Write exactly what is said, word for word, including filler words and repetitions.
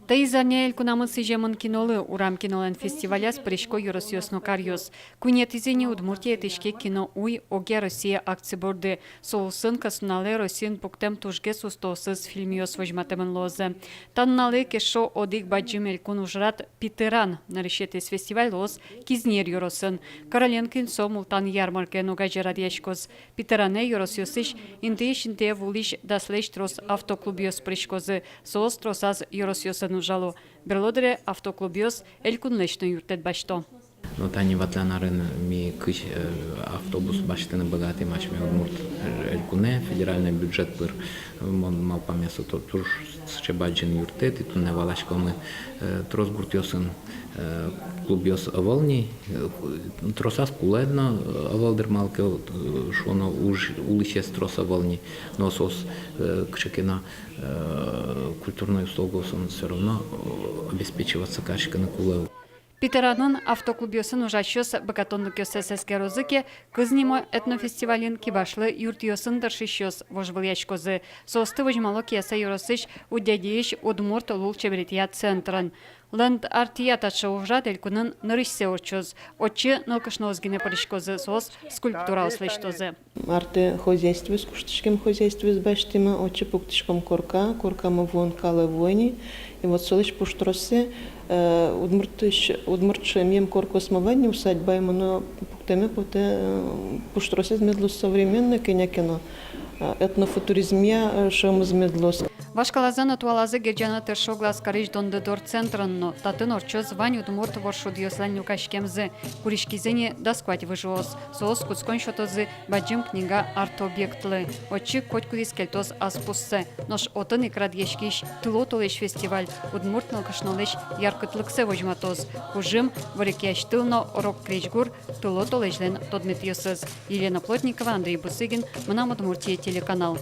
Таиз арня элькунамы сӥземын кинолы. «Урам» кинолэн фестиваляз пырисько ёросъёс но каръёс. Куинетӥзэ ини Удмуртие итӥське «Кино уй» огъя Россия акци борды. Со улсын кӧснуналэ Россиын пуктэм тужгес устоосыз фильмъёс возьматэмын луозы. Та нуналэ ик эшшо одӥг бадӟым элькун ужрад — «Питыран». Нырысетӥез фестиваль луоз Кизнер ёросын. Короленкоын со «Мултан» ярмаркаен огазьы радъяськоз. «Питыранэ» ёросъёсысь интыысь интые вуылӥсь даслэсь трос автоклубъёс пыриськозы. Соос тросаз ёросъёсын ужало. Берло дыре автоклубъёс элькунлэсь но юрттэт басьто. Но тани ватлан арын ми кызь, э, автобус басьтыны быгатӥм асьме Удмурт, э, элькунэ федеральной бюджет пыр. Мон малпамъя, со то-, туж сыӵе бадӟым юрттэт, и туннэ валаськомы, э, трос гуртъёсын, э, клубъёс ӧвӧл ни, э, тросаз кулэ но, э, ӧвӧл дыр, малы ке, э, шуоно, уж, улӥсез трос ӧвӧл ни, но соос, э, кыӵе ке но, э, культурной услугаосын всё равно, э, обеспечиваться кариськыны кулэ. «Питыранын» автоклубъёсын ужасьёс быгатонлыкъёссэс эскерозы ке, «Кыз» нимо этнофестивальын кибашлы юртъёсын тыршисьёс вожвылъяськозы. Соосты возьмало Кияса ёросысь Удядиысь удмурт лулчеберетъя центрын. «Ленд-арт»-я таӵе ужрад элькунын нырысьсэ ортчоз. Отчы нылкышноос гинэ пыриськозы, соос скульптураос лэсьтозы. Артэ хозяйствоез, куштӥськем хозяйствоез басьтӥмы, отчы пуктӥськом корка, коркамы вуон калэ вуэ ни. И вот солэсь пуштроссэ, э, удмурт ш-, удмурт шӧмъем коркаосмы вань ни, усадьбаемы, но пуктэме потэ, э, пуштроссэ мед луоз современной, кӧня ке но, э, этнофутуризмъя, э, шӧмыз мед луоз. Вашкалазэ но туалазэ герӟаны тыршо Глазкарысь «Дондыдор» центрын но. Татын ортчоз вань удмурт воршудъёслэн люкаськемзы. Куриськизы ини дас куать выжыос. Соос кутскон сётозы бадӟым книга арт-объектлы. Отчы котькудӥз кельтоз ас пуссэ. Нош отын ик радъяськись «Тыло толэзь» фестиваль удмурт нылкышнолэсь яркытлыксэ возьматоз. Кужым, ворекъясь тыл но рок крезьгур — тыло толэзьлэн тодметъёсыз. Елена Плотникова, Андрей Бусыгин, «Мынам Удмуртие» телеканал.